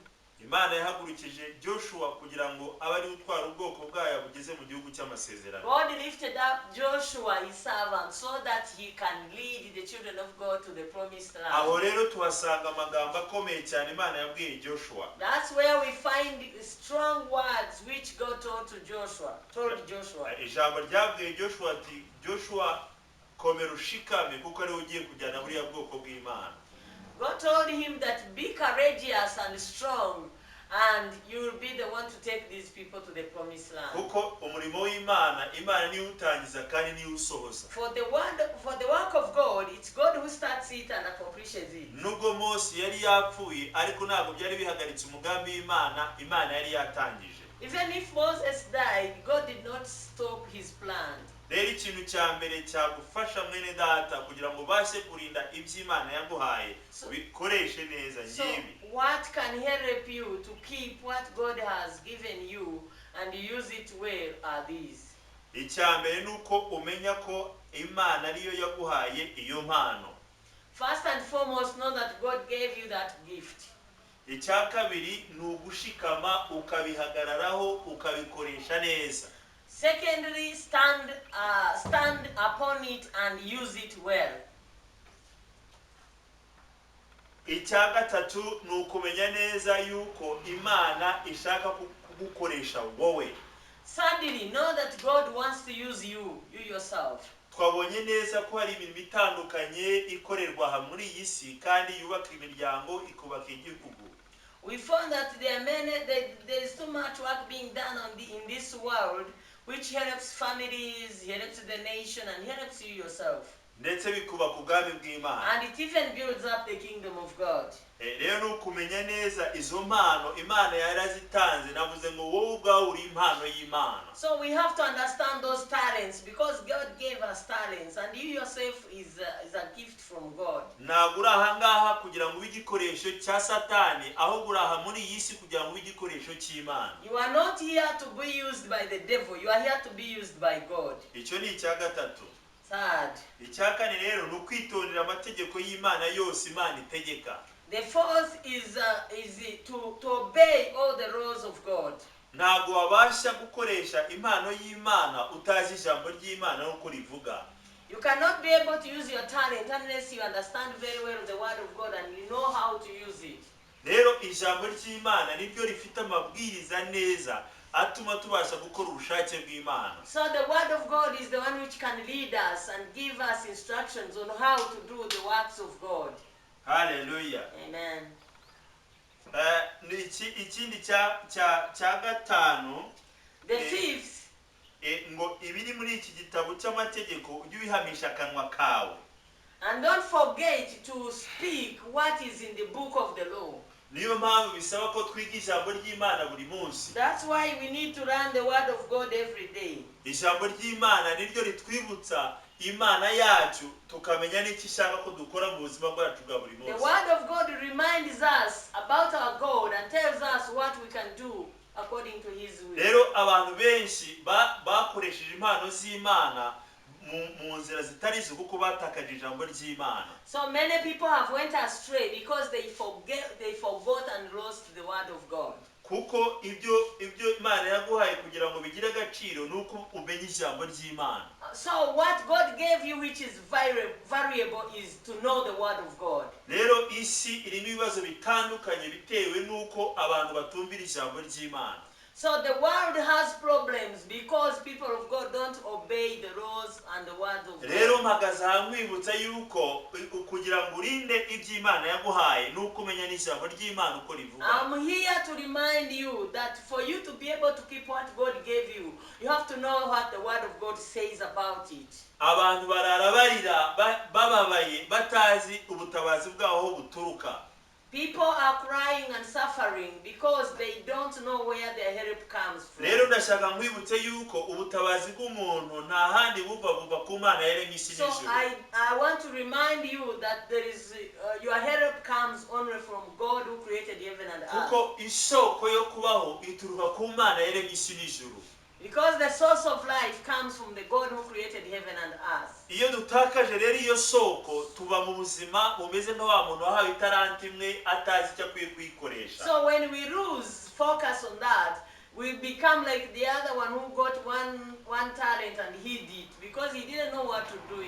Imana yahagurukije Joshua kugira ngo abe ari utwara ubwoko bwayo bugeze mu gihugu cy'amasezerano. God lifted up Joshua, his servant, so that he can lead the children of God to the promised Aho land. rero tuhasanga amagambo akomeye cyane Imana yabwiye Joshua. That's where we find strong words which God told to Joshua, told Joshua. Ijambo ryabwiye Joshua ati: "Joshua, komera ushikame, kuko ariwe ugiye kujyana buriya bwoko bw'Imana." God told him that be courageous and strong, and you will be the one to take these people to the promised land. Kuko umurimo w'Imana, Imana niwe utangiza kandi niwe usohoza. For the work of God, it's God who starts it and accomplishes it. Nubwo Mose yari yapfuye, ariko ntabwo byari bihagaritse umugambi w'Imana Imana yari yatangije. Even if Moses died, God did not stop his plan. Rero ikintu cya mbere cyagufasha, mwene data, kugira ngo ubashe kurinda ibyo Imana yaguhaye, ubikoreshe neza, So, ngibi. what can help you to keep what God has given you and use it well are these. Icya mbere ni uko umenya ko Imana ariyo yaguhaye iyo mpano. First and foremost, know that God gave you that gift. Icya kabiri ni ugushikama, ukabihagararaho, ukabikoresha neza. Secondly, stand upon it and use it well. Icya gatatu ni ukumenya neza yuko Imana ishaka kugukoresha wowe. Thirdly, know that God wants to use you, you yourself. Twabonye neza ko hari imirimo itandukanye ikorerwa aha muri iyi si kandi yubaka imiryango, ikubaka igihugu. We found that there is too much work being done in this world, which helps families, helps the nation, and helps you yourself. Ndetse bikubaka ubwami bw'Imana. And it even builds up the kingdom of God. Eh, rero ni ukumenya neza izo mpano Imana yarazitanze. Navuze ngo wowe ubwawe uri impano y'Imana. So we have to understand those talents because God gave us talents, and you yourself is a gift from God. Ntabwo uri ahangaha kugira ngo ube igikoresho cya Satani, ahubwo uri aha muri iyi si kugira ngo ube igikoresho cy'Imana. You are not here to be used by the devil, you are here to be used by God. Icyo ni icya gatatu. Third, Icya kane rero ni ukwitondera amategeko y'Imana yose Imana itegeka. the fourth is to obey all the laws of God. Ntabwo wabasha gukoresha impano y'Imana utazi ijambo ry'Imana nk'uko rivuga. You cannot be able to use your talent unless you understand very well the word of God and you know how to use it. Rero ijambo ry'Imana niryo rifite amabwiriza neza atuma tubasha gukora ubushake bw'Imana. So the word of God is the one which can lead us and give us instructions on how to do the works of God. Haleluya. Amen. Eh, ni ikindi cya gatanu, The fifth, ngo ibiri muri iki gitabo cy'amategeko ujye ubihamisha akanwa kawe. And don't forget to speak what is in the book of the law. Niyo mpamvu bisaba ko twiga ijambo ry'Imana buri munsi. That's why we need to learn the word of God every day. Ijambo ry'Imana niryo ritwibutsa Imana yacu, tukamenya n'icyo ishaka ko dukora mu buzima bwacu bwa buri The munsi. word of God reminds us about our God and tells us what we can do according to his will. Rero abantu benshi bakoresheje impano z'Imana mu nzira zitari zo kuko batakaje ijambo ry'Imana. So many people have went astray because they forgot and lost the word of God. Kuko ibyo Imana yaguhaye kugira ngo bigire agaciro ni uko umenya ijambo ry'Imana. So what God gave you which is variable is to know the word of God. Rero isi irimo ibibazo bitandukanye bitewe n'uko abantu batumvira ijambo ry'Imana. So the world has problems because people of God don't obey the laws and the words of Rero God. mpagaze aha nkwibutsa yuko kugira ngo urinde ibyo Imana yaguhaye ni uko umenya n'ijambo ry'Imana uko rivuga. I'm here to remind you that for you to be able to keep what God gave you, you have to know what the word of God says about it. Abantu barara barira bababaye, batazi ubutabazi bwaho aho buturuka. People are crying and suffering because they don't know where their help comes from. Rero ndashaka nkwibutse yuko ubutabazi bw'umuntu nta handi buva, buva ku Mana yaremye isi So n'ijuru. I want to remind you that there is your help comes only from God who created heaven and earth. Kuko isoko yo kubaho ituruka ku Mana yaremye isi n'ijuru. Because the source of life comes from the God who created heaven and earth. Iyo dutakaje rero iyo soko, tuba mu buzima bumeze nka wa muntu wahawe itaranti imwe atazi icyo akwiye kuyikoresha. So when we lose focus on that, we become like the other one who got one talent and hid it because he didn't know what to do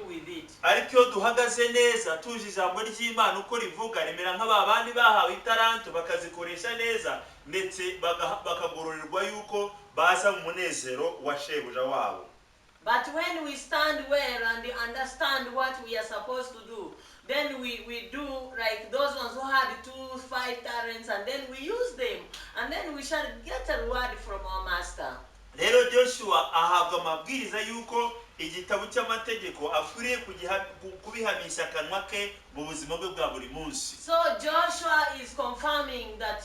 with it. Ariko iyo duhagaze neza tuje ijambo ry'Imana uko rivuga, rimera nka ba bandi bahawe itaranto bakazikoresha neza, ndetse bakagororerwa yuko baza mu munezero wa shebuja wabo. But when we stand well and understand what we are supposed to do, then we do like those ones who had 2, 5 talents, and then we use them, and then we shall get a reward from our master. Rero Joshua ahabwa amabwiriza y'uko igitabo cy'amategeko akwiriye kubihamisha akanwa ke mu buzima bwe bwa buri munsi. So Joshua is confirming that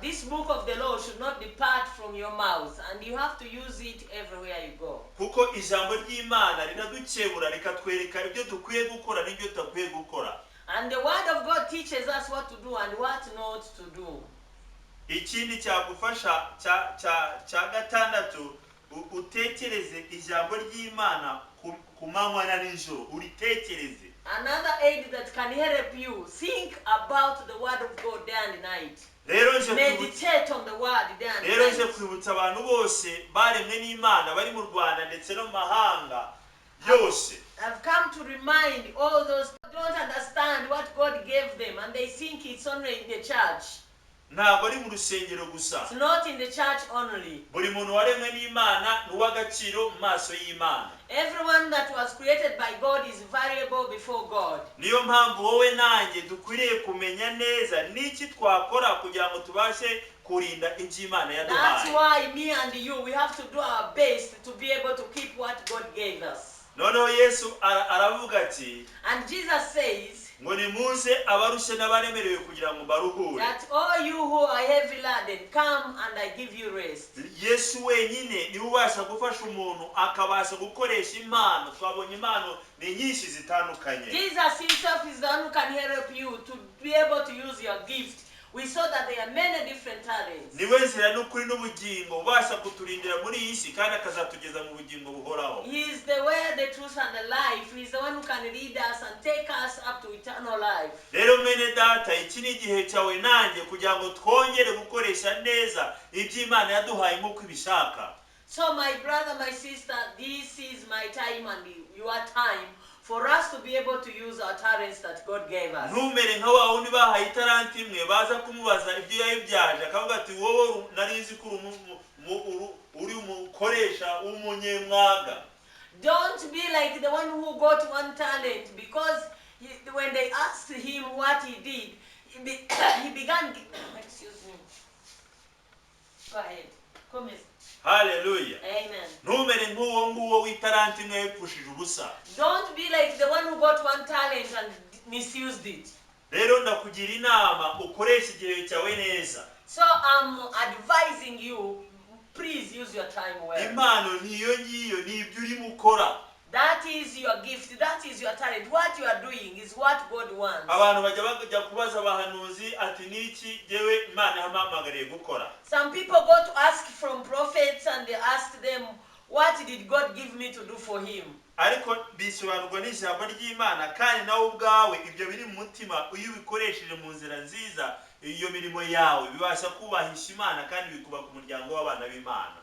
this book of the law should not depart from your mouth, and you have to use it everywhere you go. Kuko ijambo ry'Imana riradukebura, rikatwereka ibyo dukwiye gukora n'ibyo tudakwiye gukora. And the word of God teaches us what to do and what not to do. Ikindi cyagufasha cya gatandatu, utekereze ijambo ry'Imana ku manywa na nijoro, uritekereze. Another aid that can help you: think about the word of God day and night. Rero nje Meditate on the word day and rero nje night. Kwibutsa abantu bose baremwe n'Imana bari mu Rwanda ndetse no mu mahanga yose. I've come to remind all those who don't understand what God gave them and they think it's only in the church. Ntabwo ari mu rusengero gusa. It's not in the church only. Buri muntu waremwe n'Imana ni uw'agaciro mu maso y'Imana. Everyone that was created by God is valuable before God. Niyo mpamvu wowe nanjye dukwiriye kumenya neza n'iki twakora kugira ngo tubashe kurinda ibyo Imana That's yaduhaye. Why me and you, we have to do our best to be able to keep what God gave us. Noneho Yesu aravuga ati, And Jesus says ngo nimuze abarushye n'abaremerewe kugira ngo mbaruhure. That all you who are heavy laden, come and I give you rest. Yesu wenyine niwe ubasha gufasha umuntu akabasha gukoresha impano. Twabonye impano ni nyinshi zitandukanye. Jesus himself is the one who can help you to be able to use your gift. We saw that there are many different talents. Niwe nzira n'ukuri n'ubugingo, ubasha kuturindira muri iyi si kandi akazatugeza mu bugingo buhoraho. He is the way, the truth, and the life. He is the one who can lead us and take us up to eternal life. Rero mwene data, iki ni igihe cyawe nanjye kugira ngo twongere gukoresha neza ibyo Imana yaduhaye nk'uko ibishaka. So, my brother, my sister, this is my time and your time for us to be able to use our talents that God gave us. Ntumere nka wa wundi bahaye itaranti imwe, baza kumubaza ibyo yayibyaje akavuga ati wowe nari nzi ko uri umukoresha w'umunyemwaga. Don't be like the one who got one talent because when they asked him what he did, he began. Excuse me. Go ahead. Come here. Haleluya. Amen. Ntumere nk'uwo nguwo w'itaranti imwe yapfushije ubusa. Don't be like the one who got one talent and misused it. Rero ndakugira inama, ukoreshe igihe cyawe neza. So I'm advising you, please use your time well. Impano niyo ngiyo, ni ibyo urimo ukora. That is your gift. That is your talent. What you are doing is what God wants. Abantu bajya kubaza abahanuzi ati niki jyewe Imana yampamagariye gukora? Some people go to ask from prophets and they ask them, "What did God give me to do for him?" Ariko bisobanurwa n'ijambo ry'Imana, kandi nawe ubwawe ibyo biri mu mutima, iyo ubikoresheje mu nzira nziza, iyo mirimo yawe bibasha kubahisha Imana kandi bikubaka umuryango w'abana b'Imana.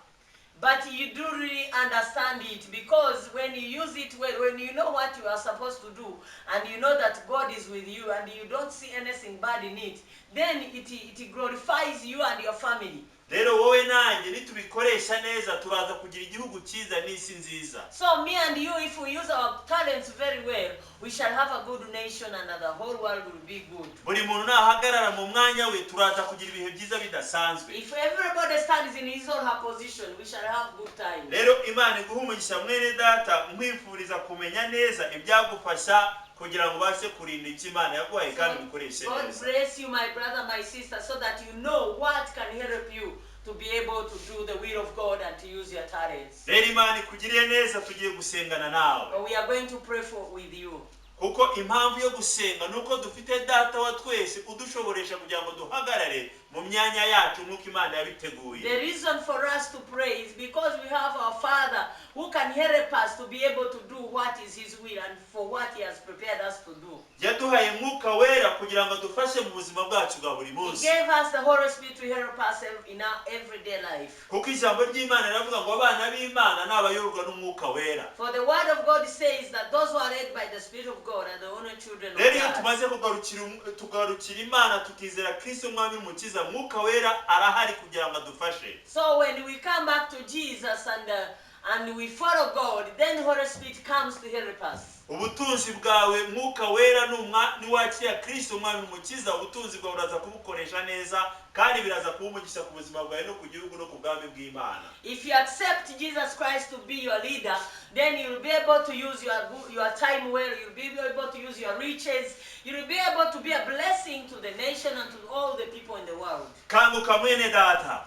But you do really understand it because when you use it well, when you know what you are supposed to do, and you know that God is with you and you don't see anything bad in it, then it glorifies you and your family. Rero wowe nanjye nitubikoresha neza, turaza kugira igihugu cyiza n'isi nziza. So me and you, if we use our talents very well, we shall have a good nation and the whole world will be good. Buri muntu nahagarara mu mwanya we, turaza kugira ibihe byiza bidasanzwe. If everybody stands in his or her position, we shall have good times. Rero Imana iguha umugisha mwene data, nkwifuriza kumenya neza ibyagufasha kugira ngo ubashe kurinda icyo Imana yaguhaye kandi ubikoreshe God neza. Bless you, my brother, my sister, so that you know what can help you to be able to do the will of God and to use your talents. Rero Imana ikugiriye neza, tugiye gusengana nawe. But we are going to pray for with you. Kuko impamvu yo gusenga ni uko dufite Data wa twese udushoboresha kugira ngo duhagarare mu myanya yacu nk'uko Imana yabiteguye. The reason for us to pray is because we have our Father who can help us to be able to do what is His will and for what He has prepared us to do. Yaduhaye Mwuka Wera kugira ngo adufashe mu buzima bwacu bwa buri He munsi. gave us the Holy Spirit to help us in our everyday life. Kuko ijambo ry'Imana riravuga ngo abana b'Imana ni abayoborwa n'Umwuka Wera. For the Word of God says that those who are led by the Spirit of God are the only children of Rero iyo God. tumaze kugarukira Imana, tukizera Kristo Umwami n'Umukiza, Mwuka Wera arahari kugira ngo adufashe. So when we come back to Jesus and we follow God, then Holy Spirit comes to help us. Ubutunzi bwawe, Mwuka Wera niwakira Kristo Umwami n'Umukiza, ubutunzi bwawe uraza kubukoresha neza kandi biraza kuba umugisha ku buzima bwawe no ku gihugu no ku bwami bw'Imana. If you accept Jesus Christ to be your leader, then you'll be able to use your time well. You'll be able to use your riches. You'll be able to be a blessing to the nation and to all the people in the world. Kanguka mwene data.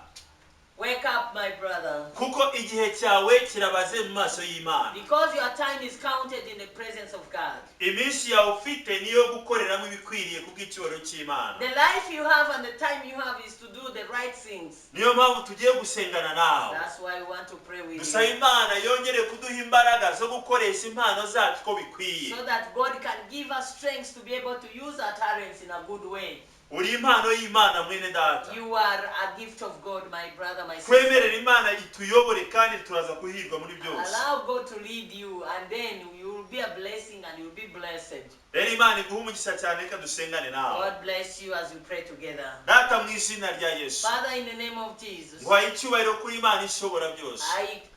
Wake up, my brother. Kuko igihe cyawe kirabaze mu maso y'Imana. Because your time is counted in the presence of God. Iminsi yawe ufite niyo gukoreramo ibikwiriye kubw'icyubahiro cy'Imana. The life you have and the time you have is to do the right things. Niyo mpamvu tugiye gusengana nawe. That's why we want to pray with Dusaba you. Imana yongere kuduha imbaraga zo gukoresha impano zacu uko bikwiye. So that God can give us strength to be able to use our talents in a good way. Uri impano y'Imana mwene data. You are a gift of God, my brother, my sister. Twemerere Imana ituyobore kandi turaza kuhirwa muri byose. Allow God to lead you, and then you will be a blessing and you'll be blessed. Rero Imana iguhe umugisha cyane, reka dusengane nawe. God bless you as we pray together. Data, mu izina rya Yesu, Father, in the name of Jesus, nguhaye icyubahiro kuri Imana ishobora byose.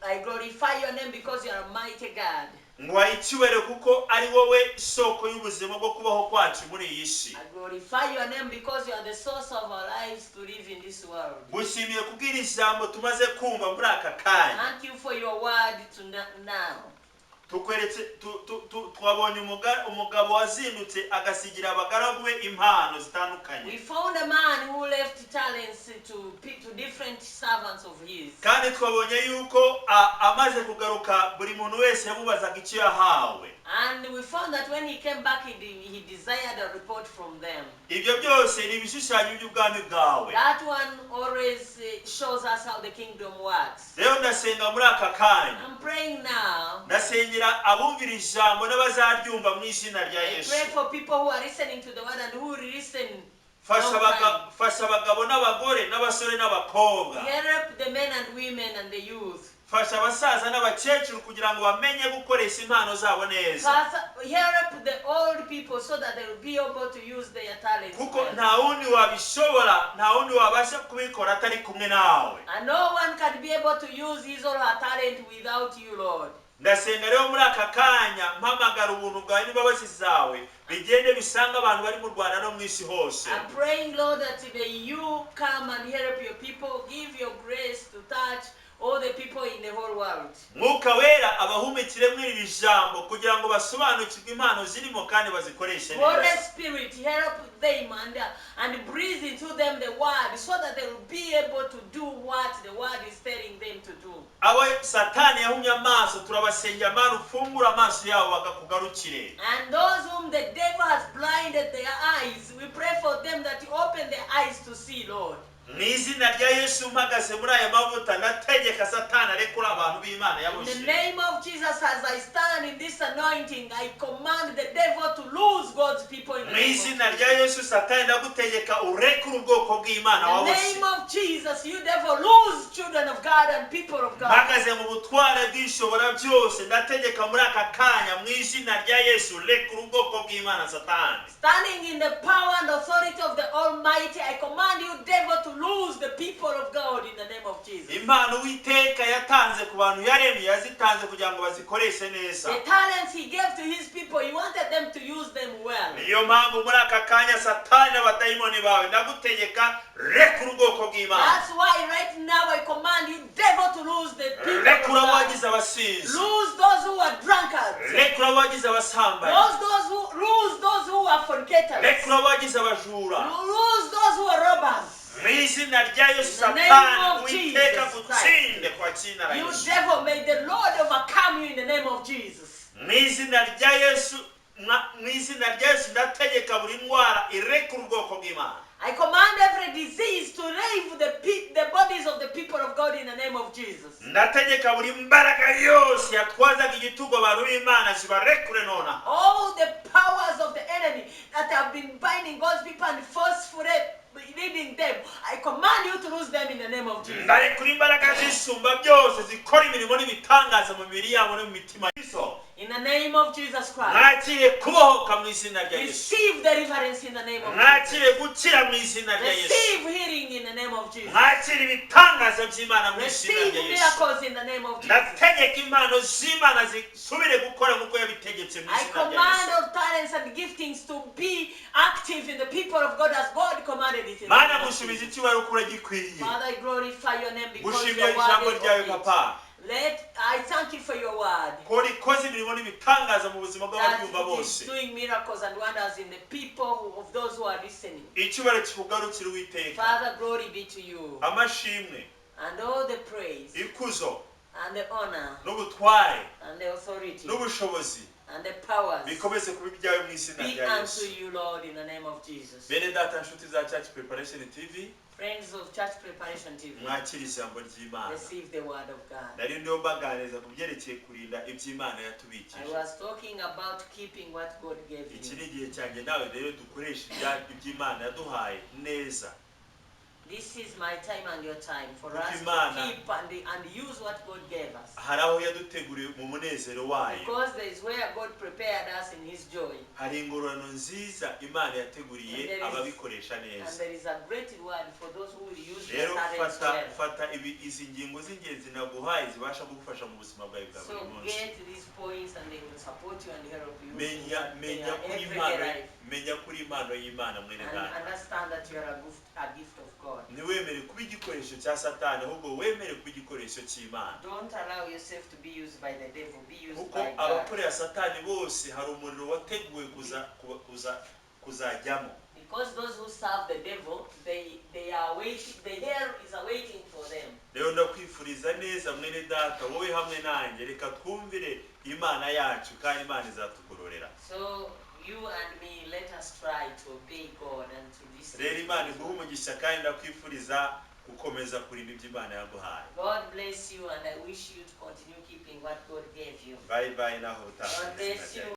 I glorify your name because you are a mighty God. Nguhaye icyubahiro kuko ari wowe soko y'ubuzima bwo kubaho kwacu muri iyi si. I glorify your name because you are the source of our lives to live in this world. Ngushimiye kubwira ijambo tumaze kumva muri aka kanya. Thank you for your word to now. Tukweretse twabonye umugabo wazindutse agasigira abagaragu be impano zitandukanye. We found a man who left talents to different servants of his. Kandi twabonye yuko amaze kugaruka buri muntu wese yamubazaga icyo yahawe. And we found that when he came back, he desired a report from them. Ibyo byose ni ibishushanyo by'ubwami bwawe. That one always shows us how the kingdom works. Rero ndasenga muri aka kanya. I'm praying now. Ndasengera abumvira ijambo n'abazaryumva mu izina rya I Yesu. pray for people who are listening to the word and who will listen. Fasha long time. fasha abagabo n'abagore n'abasore n'abakobwa. Help the men and women and the youth. Fasha abasaza n'abakecuru kugira ngo bamenye gukoresha impano zabo neza. Help the old people so that they will be able to use their talents Kuko well. nta wundi wabishobora, nta wundi wabasha kubikora atari kumwe nawe. And no one can be able to use his or her talent without you, Lord. Ndasenga rero muri aka kanya mpamagara ubuntu bwawe n'imbabazi zawe bigende bisanga abantu bari mu Rwanda no mu isi hose. I'm praying, Lord, that may you come and help your people, give your grace to touch all the people in the whole world. Mwuka Wera abahumekere muri iri jambo kugira ngo basobanukirwe impano zirimo kandi bazikoreshe Holy neza. Spirit, help them and breathe into them the word so that they will be able to do what the word is telling them to do. Abo Satani yahumye amaso, turabasengera Mana ufungure amaso yabo bakakugarukire. And those whom the devil has blinded their eyes, we pray for them that you open their eyes to see, Lord. Mu izina rya Yesu, mpagaze muri aya mavuta, ndategeka Satani arekura abantu b'Imana In the yaboshye. name of Jesus, as I stand in this anointing, I command the devil to lose God's people in the Mu name of izina rya Yesu, Satani ndagutegeka urekure ubwoko bw'Imana In the waboshye. name of Jesus, you devil, lose children of God and people of God. Mpagaze mu butware bw'Ishobora byose, ndategeka muri aka kanya mu izina rya Yesu, rekura ubwoko bw'Imana Satani. Standing in the power and authority of the Almighty, I command you, devil, to lose the people of God in the name of Jesus. Impano Uwiteka yatanze ku bantu yaremye, yazitanze kugira ngo bazikoreshe neza. The talents he gave to his people, he wanted them to use them well. Niyo mpamvu muri aka kanya, Satani n'abadayimoni bawe, ndagutegeka rekura ubwoko bw'Imana. That's why right now I command you, devil, to lose the people of Rekura God. abagize abasinzi. Lose those who are drunkards. Rekura abagize abasambanyi. Lose those who are fornicators. Rekura abagize abajura. Lose those who are robbers. Mu izina rya Yesu, In the name Satani, of Uwiteka Jesus gutsinde kwa jina la You Yesu. devil, may the Lord overcome you in the name of Jesus. Mu izina rya Yesu, mu izina rya Yesu, ndategeka buri ndwara irekura ubwoko bw'Imana. I command every disease to name of Jesus. Ndategeka buri mbaraga yose yatwazaga igitugu abantu b'Imana zibarekure nonaha. All the powers of the enemy that have been binding God's people and forcefully leading them, I command you to lose them in the name of Jesus. Ndarekura imbaraga zisumba byose zikora imirimo n'ibitangaza mu mibiri yabo no mu mitima yabo. In the name of Jesus Christ. Mwakire kubohoka mu izina rya Yesu. Receive deliverance in the name of Jesus. Mwakire gukira mu izina rya Yesu. Receive healing in the name of Jesus. Mwakire ibitangaza by'Imana mu izina Receive rya Yesu. miracles in the name of Jesus. Ndategeka impano z'Imana zisubire gukora nk'uko yabitegetse mu I izina rya command Yesu. all talents and giftings to be active in the people of God as God commanded it in the Mana, name of gusubiza Jesus. icyubahiro ukura gikwiye. Father, I glorify your name because you Gushimira are ijambo worthy ryawe, of it. Papa, Let I thank you for your word, ko rikoze imirimo n'ibitangaza mu buzima that bw'abaryumva it bose. is doing miracles and wonders in the people of those who are listening. Icyubahiro kikugarukira, Uwiteka. Father, glory be to you Amashimwe, and all the praise ikuzo, and the honor n'ubutware, and the authority n'ubushobozi and the powers bikomeze kuba ibyawe mu izina be rya unto Yesu. you, Lord, in the name of Jesus. Bene data, nshuti za Church Preparation TV, Friends of Church Preparation TV, mwakire ijambo ry'Imana. receive the word of God. Nari ndiho mbaganiriza ku byerekeye kurinda iby'Imana I yatubikije. was talking about keeping what God gave Iki you. ni igihe cyanjye nawe rero dukoresha iby'Imana yaduhaye neza. This is my time and your time for Kuko us to Imana- keep and use what God gave us. Hari aho yaduteguriye mu munezero wayo. Because there is where God prepared us in His joy. Hari ingororano nziza Imana yateguriye And there is- ababikoresha And neza. there is a great reward for those who will use their Rero talents fata well. fata ibi izi ngingo z'ingenzi naguhaye zibasha kugufasha mu buzima bwawe bwa So buri munsi. get these points and they will support you and help you in Menya menya your kuri everyday impano, life. menya kuri impano y'Imana, mwene And data. understand that you are a gift of God. Ntiwemere kuba igikoresho cya Satani, ahubwo wemere kuba igikoresho cy'Imana. Don't allow yourself to be used by the devil, be used Kuko by God. abakorera Satani bose hari umuriro wateguwe kuza kuza kuzajyamo. Because those who serve the devil, they are waiting, the hell is awaiting for them. Rero ndakwifuriza neza, mwene data, wowe hamwe nanjye reka twumvire Imana yacu kandi Imana izatugororera. So you and me, let us try to obey God and to listen. Rero Imana iguhe umugisha kandi ndakwifuriza gukomeza kurinda ibyo Imana yaguhaye. God bless you, and I wish you to continue keeping what God gave you. Bye bye, naho utaha. God bless you.